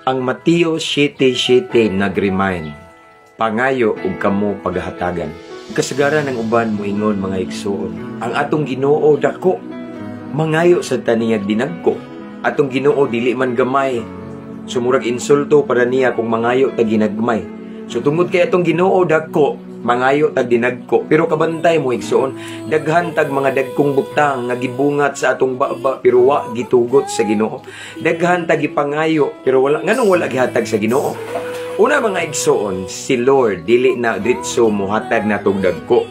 Ang Mateo 7:7 nag-remind, "Pangayo ug kamo paghatagan." Kasagaran ng uban moingon, mga igsoon, ang atong Ginoo dako, mangayo sa taniyag dinagko. Atong Ginoo dili man gamay. So murag insulto para niya kung mangayo ta ginagmay. So tungod kay atong Ginoo dako, mangayo tag dinagko. Pero kabantay mo, igsoon, daghan tag mga dagkong butang nga gibungat sa atong baba pero wa gitugot sa Ginoo. Daghan tag gipangayo pero wala, nganong wala gihatag sa Ginoo? Una, mga igsoon, si Lord dili na diretso mohatag natog dagko.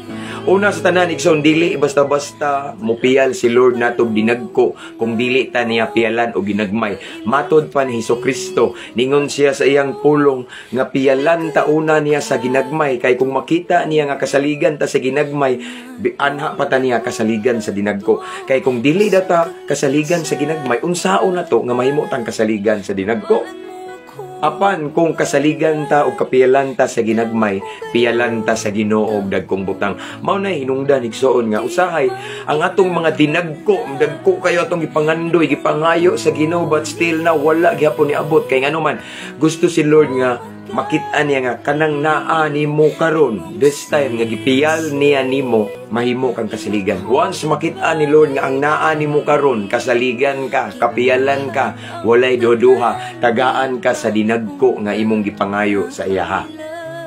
Una sa tanan, igsoon, dili basta-basta mupiyal si Lord natog dinagko kung dili ta niya piyalan o ginagmay. Matod pa ni Hesus Kristo, ningon siya sa iyang pulong nga piyalan ta una niya sa ginagmay, kay kung makita niya nga kasaligan ta sa ginagmay, anha pa ta niya kasaligan sa dinagko. Kay kung dili data kasaligan sa ginagmay, unsaon na to nga mahimo tang kasaligan sa dinagko? Apan kung kasaligan ta o kapiyalan ta sa ginagmay, piyalan ta sa Ginoo og dagkong butang. Mao na hinungdan, igsoon, nga usahay ang atong mga dinagko, dagko kayo atong gipangandoy, gipangayo sa Ginoo, but still na wala gihapon niabot, kay ngano man gusto si Lord nga makita niya nga kanang naa nimo karon, this time nga gipiyal niya nimo, mahimo kang kasaligan. Once makita ni Lord nga ang naa nimo karon, kasaligan ka, kapiyalan ka, walay duha, tagaan ka sa dinagko nga imong gipangayo sa iyaha.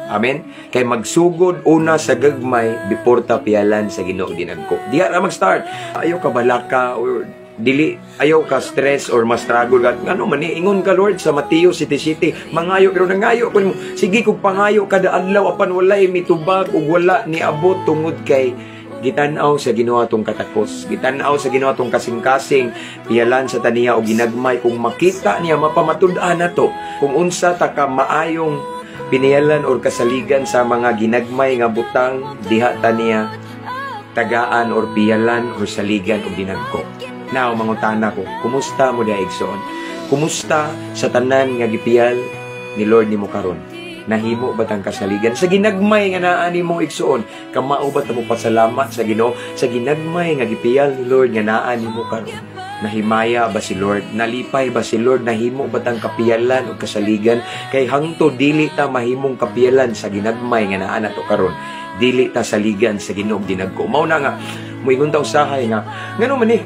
Amen? Kay magsugod una sa gagmay before ta piyalan sa Ginoo dinagko. Diha ra mag-start. Ayaw ka balaka or dili ayaw ka stress or ma-struggle ka. Ngano man ni ingon ka, Lord, sa Mateo 7:7, mangayo, pero nangayo ko nimo. Sige kog pangayo kada adlaw apan walay mitubag ug wala niabot tungod kay gitan-aw sa Ginoo atong katakos, gitan-aw sa Ginoo atong kasing-kasing, piyalan sa taniya og ginagmay. Kung makita niya, mapamatud-an nato kung unsa ta ka maayong piniyalan or kasaligan sa mga ginagmay nga butang, diha ta niya tagaan or piyalan or saligan og dinagko. Now, mangutana ko, kumusta mo diha, igsoon? Kumusta sa tanan nga gipiyal ni Lord nimo karon? Nahimo ba tang kasaligan sa ginagmay nga naa nimo, igsoon? Kamao ba ta mo pasalamat sa Ginoo sa ginagmay nga gipiyal ni Lord nga naa nimo karon? Nahimaya ba si Lord? Nalipay ba si Lord? Nahimo ba tang kapiyalan o kasaligan? Kay hangto dili ta mahimong kapiyalan sa ginagmay nga naa nato karon, dili ta saligan sa Ginoo dinagko. Mao na nga moingon ta usahay nga ngano man ni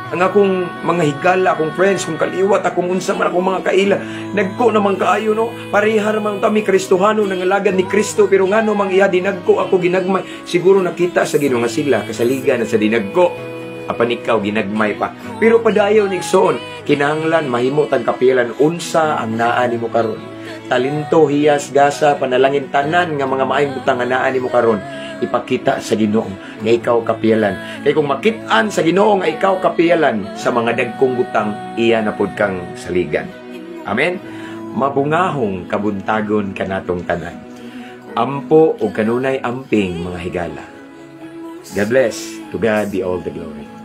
ang akong mga higala, akong friends, kung kaliwat, akong unsa man akong mga kaila, nagko naman kaayo, no? Pareha naman kami Kristohano, nangalagad ni Kristo, pero ngano mang iya dinagko, ako ginagmay? Siguro nakita sa Ginoo nga sila kasaligan na sa dinagko. Apan ikaw ginagmay pa. Pero padayon, igsoon, kinahanglan mahimo tang kapilan unsa ang naa nimo karon. Talento, hiyas, gasa, panalangin, tanan nga mga maayong butang nga naa nimo karon, ipakita sa Ginoo nga ikaw kapiyalan. Kay kung makit-an sa Ginoo nga ikaw kapiyalan sa mga dagkong butang, iya na pud kang saligan. Amen. Mabungahong kabuntagon kanatong tanan. Ampo o kanunay amping, mga higala. God bless. To God be all the glory.